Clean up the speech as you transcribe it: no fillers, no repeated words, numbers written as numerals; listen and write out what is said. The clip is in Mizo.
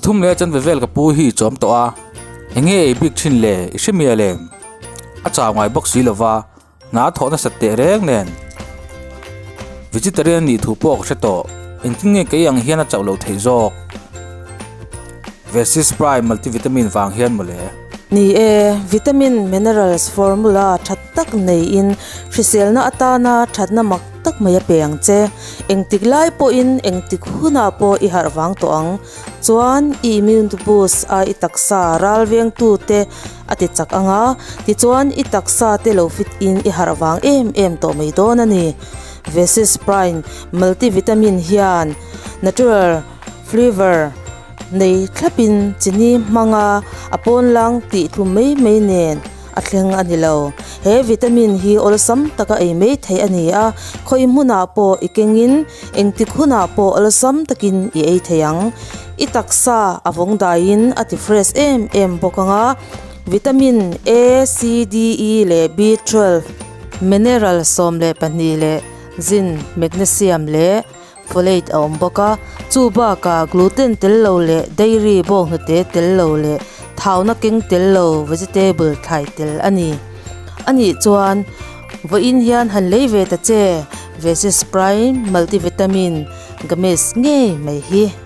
Thum leh chanve vel ka pu hi i chawm tawh a, enge ei bik thin le i hre mial em? A chau ngai bawk si lova, hna a thawh nasat teh reng nen. Vegetarian nih thu pawh ka hre tawh, engtin nge kei ang hian a chauh loh theih zawk? Vesis Prime multivitamin vang hian mawle. Ni e, vitamin minerals formula tha tak neiin hriselna atana thatna mak tak mai a pe ang che. Engtik lai pawhin engtik hunah pawh i harh vang tawh ang. Chuan i immune boost a i taksa ral vengtu te a ti chak ang a, tichuan i taksa te lo fit in i harh vang em em tawh mai dawn a ni. Vesis Prime multivitamin hian natural flavour nei thlapin chini hmanga a pawnlang tih tlum mai mai nen a thleng a ni lo. He vitamin hi awlsam taka ei mai theih a ni a, khawi hmunah pawh i kengin engtik hunah pawh awlsam takin i ei thei ang. I taksa a vawng daiin a ti fresh em em bawk ang a, vitamin A, C, D, E leh B12, mineral 12 leh zinc, magnesium leh folate a awm bawk a, chu bakah gluten tel lo leh dairy bawnghnute tel lo leh thauna keng tel lo vegetable thlai tel a ni. A nih chuan vawiin hian han lei ve ta che, Vesis Prime Multivitamin Gummies ngei mai hi.